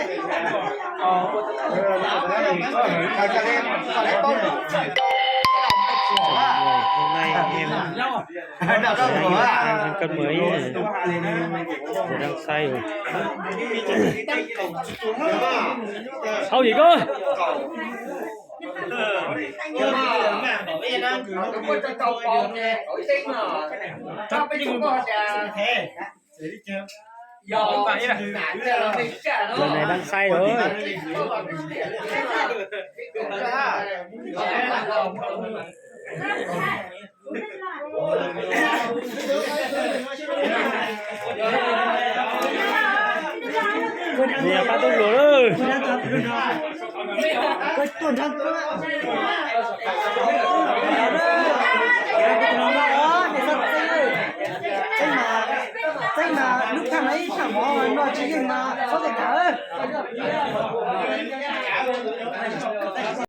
Hôm nay em ăn cơm mới này. Đang say rồi. Hậu gì cơ? Giờ này đang say rồi. Nws yog pab tub hluas lawm. Txeeb mas, txeeb mas lub thaj no ib thaj mov no tsis yeej mas txhob txwm tham.